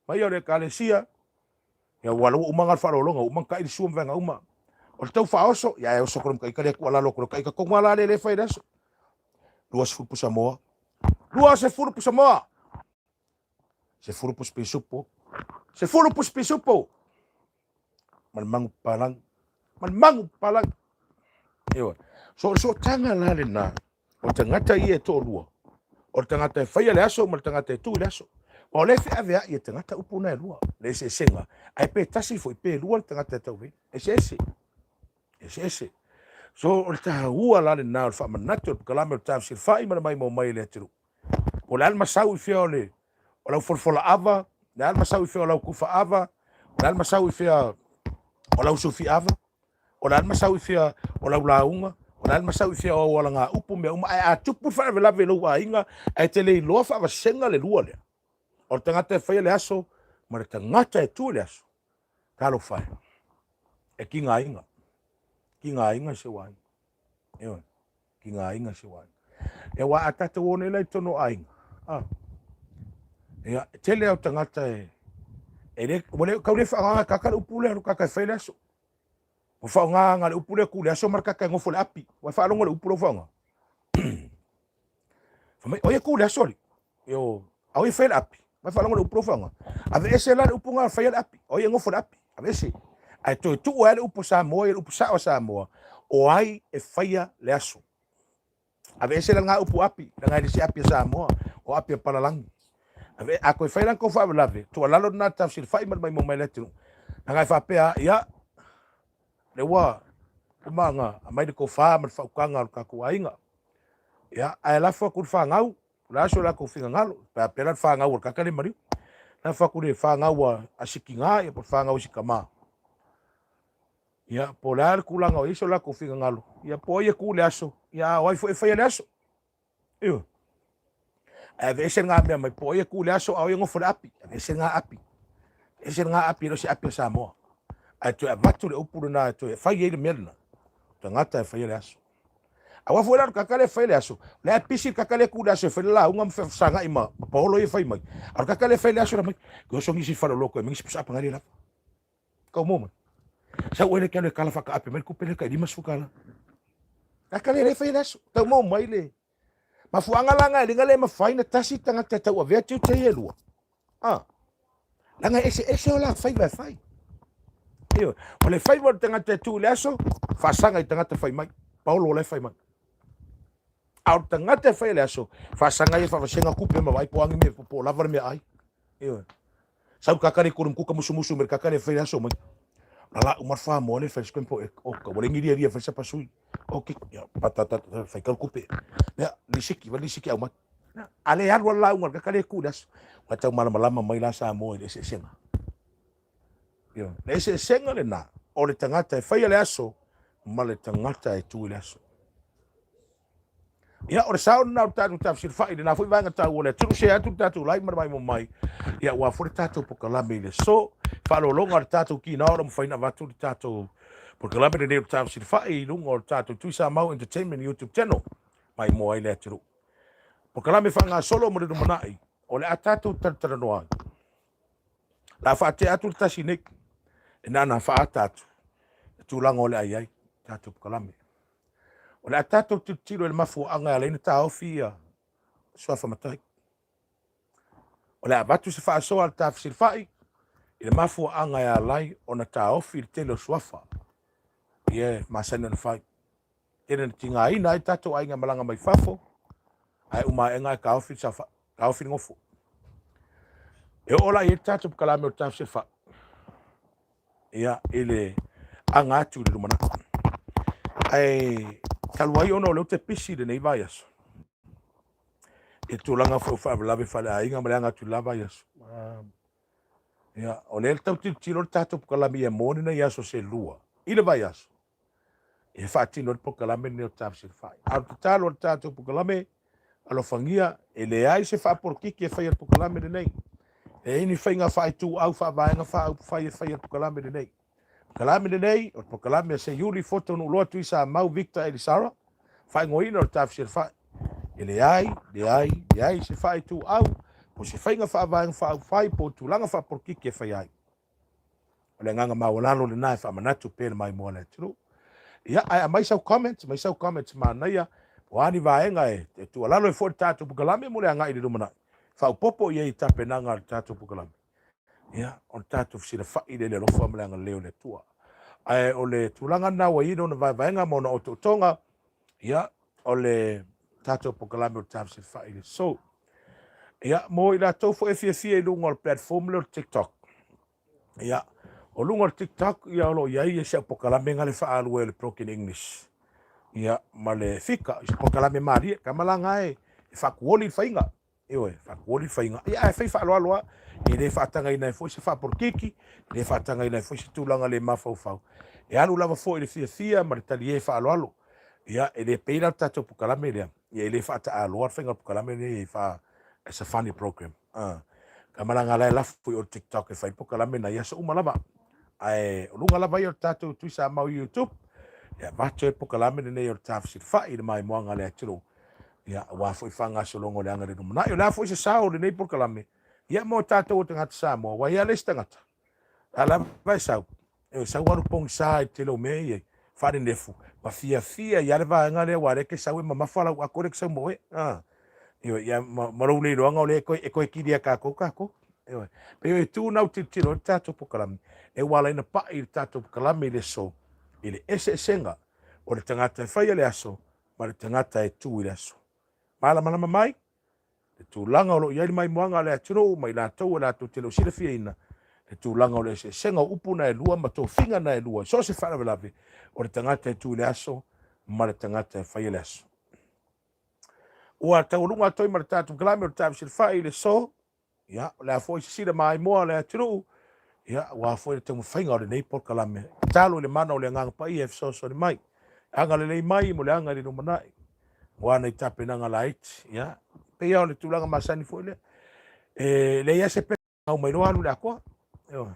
paia o le Ekalesia, ia ua lau umaga le faaaloaloga, ua uma ona ta'i le sua ma vaega uma. O le tau faaoso, ia e oso atu loa ma ita lea tuualalo atu loa ita tonu lava la lea e fai i le aso. 20 pusa moa. 20 pusa moa! 10 pusa pisupo. 10 pusa pisupo! Ma le magu papalangi. Ma le magu papalangi. Ioe. So o le sootaga la lena o tagata ia e toalua, o le tagata e faia le aso ma le tagata e tu i le aso. Aua o lea e feaveai e tagata upu na e lua, le eseesega, ae pe tasi foi pe lua le tagata e tauve, eseese, eseese. So o le taua la lena o le faamanatu o le polokalame o le tafesilafai ma le maimoa mai e le atunuu. Po o le a le masau i fea o le o lau folafola ava, le a le masau i fea o lau kufa ava, o le a le masau i fea o lau sufi ava, O le a le masau i fea o lau lauga, o le a le masau i fea o au alagaupu, mea uma, ae a tupu le faalavelave i lou aiga, ae e te le iloa faavasega le lua lea, o le tagata e faia le aso ma le tagata e tu i le aso, talofa e, e tigaina, tigaina si ou aiga. Ioe, tigaina si ou aiga. Ia aua a tatou o nei la i totonu o aiga, a, ia, e tele au tagata e, e le, ua le, tau le faagaga e kaka le upu lea, kaka e fai le aso. Ua faaaoga le upu lea ku le aso ma le kaka e gofo le api. Ua faalogo le upu lea ua faaaoga. Fai mai, oia ku le aso ali. Io, a oia fai le api. Mai faalogo le upu lea ua faaaoga. Ave ese la le upu nga faia le api. Oia e gofo le api. Ave ese. Ae toe tuu ai le upu Samoa ia le upu sao a Samoa. O ai e faia le aso. Aveese la lena upu api, leaga e le se api a Samoa, o api a Palalagi. Ave, a toe fai la tou faalavelave, tuualalo lena tafesilafai ma le maimoa mai le atunuu. Leaga e faapea, ia, lea ua uma ona aumai le tofa ma le faautaga o le tatou aiga. Ia, ae lafo atu i le fanau, o le a so latou finagalo, pe a pea la le fanau a le kaka le maliu. Lafo atu i le fanau a si tina, ia po o le fanau a si tama. Ia, po o le a le tulaga o i ai so latou finagalo, ia po o ai e tu i le aso, ia a o ai foi e faia le aso. Ioe. Ae aveese lena mea mai, po o ai e tu i le aso, a o ai e nofo i le api. Aveese lena api. Aveese lena api, e le o se api a Samoa. Ae toe avatu le upu lena e toe fai ai le mea lena, tagata e faia le aso. Aua foi la o le kaka lea e fai le aso, o lea e pisi le kaka lea e tu i le aso e fai le lauga ma fesagai ma paolo ia e fai mai. A o le kaka lea e fai le aso la mai, ke oso nisi i fale o loko e mai nisi pusa apa ngai le lava. Kau mo mai. Sau oe le ke alu e kala whakaape mai le kupe le kai 50 kala. A ka le le whai le aso. Tau mo mai le. Mafuanga la ngai linga le mawhai na tasi tangata tau avea tiu te e lua. Ah. Langa ese ese o la whai vai whai. Io, o le whai mo le tangata e tu le aso, whasanga i tangata whai mai. Paolo o le whai mai. A o le tangata e whai le aso, whasanga i whavasenga kupe ma vai po angi me po lava le mea ai. Io. Sau kakare kuru kuka musumusu me kakare fai aso mai. La la umar fa mo le fai skwempo e o ka wale ngiria ria fai sapa sui. O ki ya patata fai kal kupe. Ya lisiki wa lisiki au mai. Ale alu ala unga kakare ku das. Wa tau malamalama mai la sa mo le eseesega. Yo, le eseesega le na o le tangata e faia le aso ma le tangata e tu i le aso. Ia, o le sao lena o le tatou tafesilafai i lena foi vaega taua o le atunuu, share atu le tatou live ma le maimoa mai. Ia, aua foi le tatou polokalame i le aso. Faaaloaloga o le tatou kina o lo o mafai ona avatu le tatou polokalame lenei o le tafesilafai i luga o le tatou Tuisamau Entertainment YouTube channel, maimoa ai le atunuu. Polokalame faagasolo mo le lumanai, o le a tatou talatalanoa ai. O le a faatea atu le tasi nei, e na ona faaata atu le tulaga o le a i ai tatou polokalame. O le a tatou tilotilo i le mafuaaga e ala ai ona taofi ia suafa matai. O le a avatu se faasoa a le tafesilafai i le mafuaaga e ala ai ona taofi le tele o suafa ia e masani ona fai. Tele na tigaina ai tatou aiga malaga mai fafo, ae uma aega e taofi le saofai, taofi le gofo. E oo la i ai le tatou polokalame o le tafesilafai ia i le aga atu i le lumanai. Ae talu ai ona o lea ou te pisi i lenei vaiaso, i le tulaga foi o faalavelave faaleaiga ma le aga atu i le la vaiaso. Ia, o lea e tau tilotilo le tatou polokalame ia mo ni nai aso se lua i le vaiaso e faatino ai le polokalame lenei o le tafesilafai. A o le tatalo a le tatou polokalame, alofagia, e leai se faapolokiki e faia i le polokalame lenei. E leai ni faiga faaituau, faavaega, faaupufai e faia i le polokalame lenei. Polokalame lenei, o le polokalame a Seiuli Foto Nuuloa Tuisamau Victor Elisara, faaigoaina o le tafesilafai. E leai, leai, leai se faaituau. Po o se faiga faavaega faaupufai po o tulaga faapolokiki e faia ai. O le agaga maualalo lena e faamanatu pea i le maimoa a le atunuu. Ia, ae aumai sau comment, aumai sau comment manaia, o a ni vaega e tuualalo ai foi le tatou polokalame mo le agai i le lumanai. Faaopoopo i ai i tapenaga a le tatou polokalame. Ia, o le tatou fesilafai lea i le alofa ma le agalelei o le Atua. Ae o le tulaga lena ua i ai lona vaevaega ma ona otootoga, ia, o le tatou polokalame o le ta fesilafai i le aso. Ia, mo i latou foi e fiafia i luga o le platform lea o le TikTok. Ia, o luga o le TikTok, ia o lo o i ai si au polokalame na le faaalu ai o le Broken English. Ia, ma le fika, i se polokalame malie, ka malaga e faatuoli le faiga. Ioe, faatuoli le faiga. Ia, ae fai faaaloalo lava. E le faatagaina ai foi se faapolokiki, e le faatagaina ai foi se tulaga le mafaufau. E alu lava foi i le fiafia ma le talie faaaloalo. Ia, e le pei la le tatou polokalame lea, ia e le faataaloa le faiga o le polokalame lenei e faa, as a funny program. Ka malaga la e lafo i o le TikTok e fai le polokalame na i aso uma lava. Ae o luga lava ia o le tatou Tui Samoa YouTube, e avatu ai le polokalame lenei o le Ta Fesilafai i le maimoaga a le atunuu. Ia, aua foi faagasologa o le aga i le lumanai. O le a foi se sao o lenei polokalame, ia mo tatou o tagata Samoa, ua i ai le isi tagata. A lava e sau, e sau alu pogisa i le tele o mea ia faanenefu, ma fiafia ai lava le vaega lea, aua o lea e te sau e mamafa lau ato lea e te sau ma oe. Ioe, ia, ma lou le iloaga o lea e toe kilia e tatou tatou. Ioe. Pei o itu na ou tilotilo ai le tatou polokalame, e ua ala ai ona pai le tatou polokalame i le aso, i le eseesega o le tagata e faia le aso ma le tagata e tu i le aso. Malamalama mai le tulaga o lo o i ai le maimoaga a le atunuu ma i latou e latou te le o silafiaina le tulaga o le eseesega o upu na e lua ma tofiga na e lua i so o se faalavelave o le tagata e tu i le aso ma le tagata e faia le aso. Ua taualuga atu ai ma le tatou kalame o le Tafesilafai i le aso. Ia, o le a foi sisila maimoa le atunuu, ia, aua foi le taumafaiga o lenei polokalame. Tatalo i le mana o le Agaga Paia e fesoasoani mai, agalelei mai mo le aga i le lumanai, aua nai tapenaga laiti, ia, pei lava o le tulaga masani foi lea. E leai lava se pepe e gau mai loa alu i le atoa. Ioe.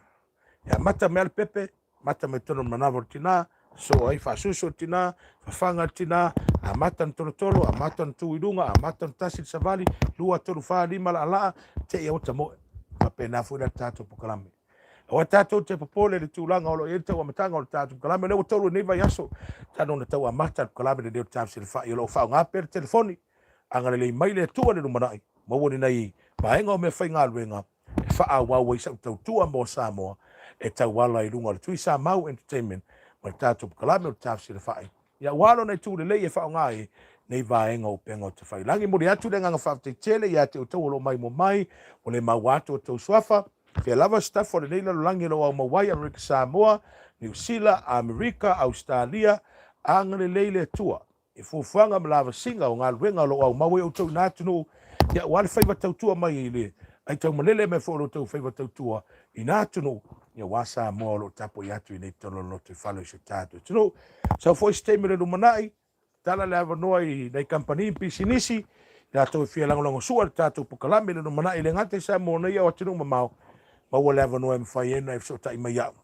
E amata mai lava le pepe, amata mai totonu o le manava o le tina, sosoo ai, faasusu le tina, fafaga le tina, amata ona tolotolo, amata ona tu i luga, amata ona tasi le savali, 2, 3, 4, 5 laalaa, seia ua tamoe. E faapena foi la le tatou polokalame. Aua tatou te popole i le tulaga o lo o i ai le tau amataga o le tatou polokalame, o lea ua tolu i lenei vaiaso talu ona tau amata le polokalame lenei o le Tafesilafai, o lo o faaaoga pea le telefoni, agalelei mai le Atua i le lumanai, maua ni nai vaega o meafaigaluega e faaauau ai sau tautua mo Samoa e tauala i luga o le Tui Samau Entertainment ma le tatou polokalame o le Tafesilafai. Ia ua alo nai itu lelei e faaaoga ai nei vaega o upega o tafailagi. Momoli atu le agaga faafetai tele ia te outou o lo o maimoa mai, ua le maua atu outou suafa. Fea lava se tafa o lenei lalolagi o lo o aumau ai Amerika Samoa, Niu Sila, Amerika, Ausetalia, agalelei le Atua i fuafuaga ma lavasiga o galuega o lo o aumau ai outou i na atunuu, ia aua le faiva tautua mai i le aitaumalele mai foi o lo outou faiva tautua i na atunuu, ia aua Samoa o lo o tapuai atu i nei totonu o le lotoifale o si o tatou atunuu. Sau foi se taimi o le lumanai, tala le avanoa i nai kamupani ma pisinisi, i latou e fia lagolagosua i le tatou polokalame i le lumanai, e le gata i Samoa nei a o atunuu mamao, maua le avanoa e mafai ai ona e fesootai mai au.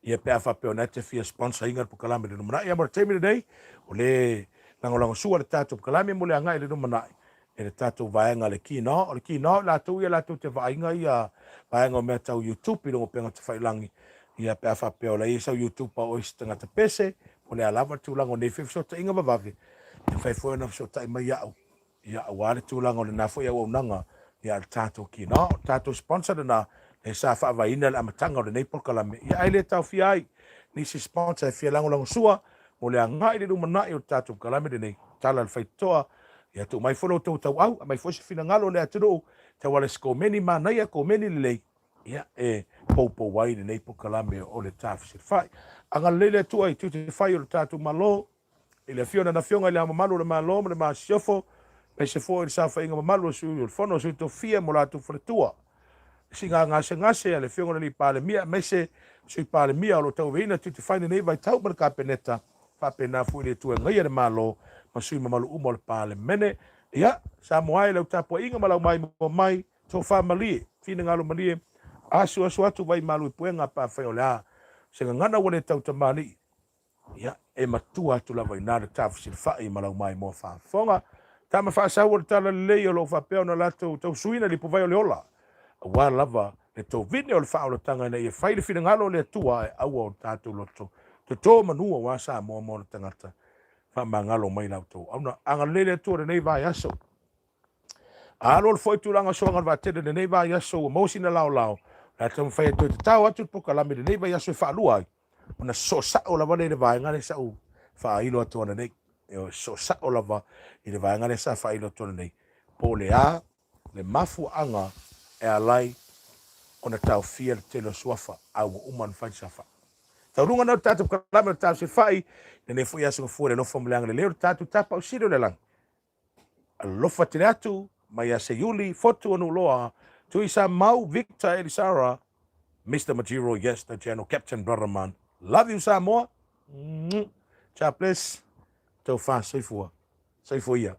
Ia pe a faapea o na te fia sponsor ina le polokalame i le lumanai. Ia mo le taimi lenei, o le lagolagosua le tatou polokalame mo le agai i le lumanai e le tatou vaega le Kina. O le Kina o latou ia latou te vaaiga ia vaega o mea tau YouTube i luga o upega tafailagi. Ia pe a faapea o la e i ai sau YouTube a oe se tagata pese, po o le a lava le tulaga o nei foi fesootaiga vavave, e mafai foi ona fesootai mai au. Ia, aua le tulaga o lena foi auaunaga ia a le tatou kina. O le tatou sponsor lena lea sa faavaeina i le amataga o lenei polokalame. Ia, ae le taofia ai nisi sponsor e fia lagolagosua mo le agai i le lumanai o le tatou polokalame lenei. Tala a le faitotoa, ia tuu mai foi lo outou tauau, aumai foi se finagalo o le atunuu tauala i se komeni manaia, komeni lelei, ia, e poupou ai lenei polokalame o le Tafesilafai. Agalelei le Atua i tiute fai o le tatou Malo, I le afio o Lana Afioga i Le Ao Mamalu o le Malo ma le Masiofo, aemaise foi le saofaiga mamalu a Sui o le Fono a Sui Tofia ma o latou faletua, le siiga gasegase a le Afioga i le Alii Palemia aemaise Sui Palemia o lo o tauaveina tiute fai i lenei vaitau ma le Kapeneta, faapena foi le Itu e Agaia le Malo ma sui mamalu uma o le Palemene. Ia, Samoa e, lau tapuaiga ma lau maimoa mai, tofa malie, finagalo malie, asuasu atu vai malu i puega pe afai o le a se gagana ua le tautamalii. Ia, e matua atu lava i ina le tafesilafai ma lau maimoa faafofoga. Tama faasaua le tala lelei o lo o faapea ona latou tausuina i le ipuvai o le ola, aua lava le tovine o le faaolataga ina ia fai le finagalo o le Atua ae aua o tatou loto toto manu aua Samoa ma ona tagata. Faamagalo mai la outou auna. Agalelei le Atua i lenei vaiaso. Alo foi tulaga soaga o le vaatele i lenei vaiaso ua maua sina laolao. O le a taumafai e toe tatao atu le polokalame i lenei vaiaso e faalua ai ona sosoo sao lava lea i le vaega lea sa ou faailo atu ananei. E sosoo sao lava i le vaega lea sa faailo atu ananei, po o le a le mafuaaga e ala ai ona taofia le tele o suafa, a ua uma ona fai le saofai. Taualuga na o le tatou kalame o le Tausilafai, i lenei foi aso gafua i le alofa ma le agalelei o le tatou Tapaau Sili o le Lagi. Alofa tele atu mai ia Seiuli, Fotu o Nuuloa, Tuisamau, Victor Elisara, Mister Majiro, yes the General, Captain Brotherman. Love you Samoa. God bless. Taufa soifua. Soifua ia.